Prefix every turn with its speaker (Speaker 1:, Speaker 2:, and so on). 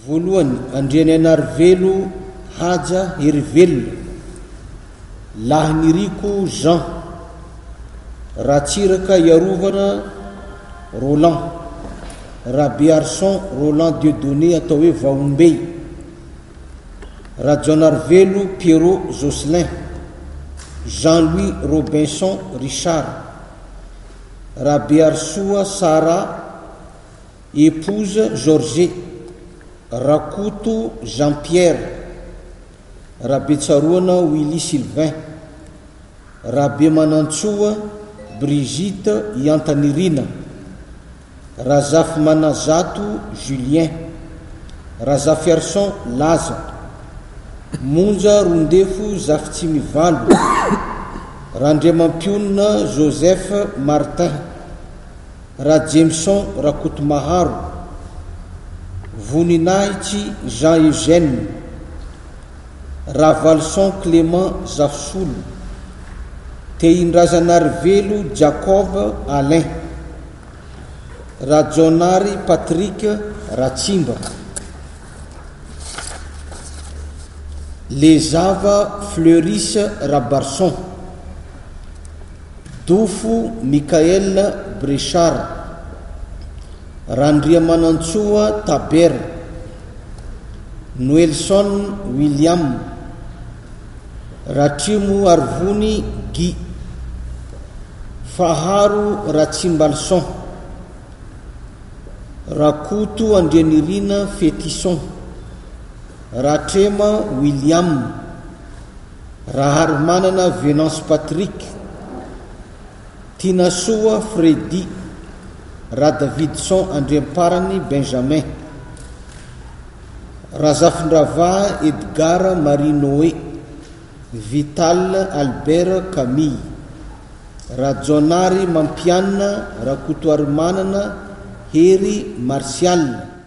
Speaker 1: Voalohany, Andrianainarivelo Haja Herivelona, Lahiniriko Jean, Ratsiraka Iarovana Roland, Rabearison Roland Dieudonné atao hoe Vahombey, Rajaonarivelo Pierrot Jocelyn, Jean Louis Robinson Richard, Rabearisoa Sarah Épouse Georget, Rakoto Jean Pierre, Rabetsaroana Willy Sylvain, Rabemanantsoa Brigitte Iantanirina, Razafimanazato Julien, Razafiarison Laza, Monja Roindefo Zafitsimivalo, Randriamampionona Joseph Martin, Rajemison Rakotomaharo, Voninahitsy Jean Eugène, Ravalison Clément Zafisolo, Tehindrazanarivelo Jacob Alain, Rajaonary Patrick Ratsimba, Lezava Fleuris Rabarison, Dofo Michael Brechard, Randriamanantsoa Tabera, Noelson William, Ratrimo Arivony Guy, Faharo Ratsimbalson, Rakoto Andrianirina Fetison, Ratrema William, Raharimanana Venance Patrick, Tinasoa Freddy, Radavidson Andriamparany Benjamin, Razafindravaha Edgard Marie Noé, Vital Albert Camille, Rajaonary Mampianina Rakotoarimanana Hery Martial.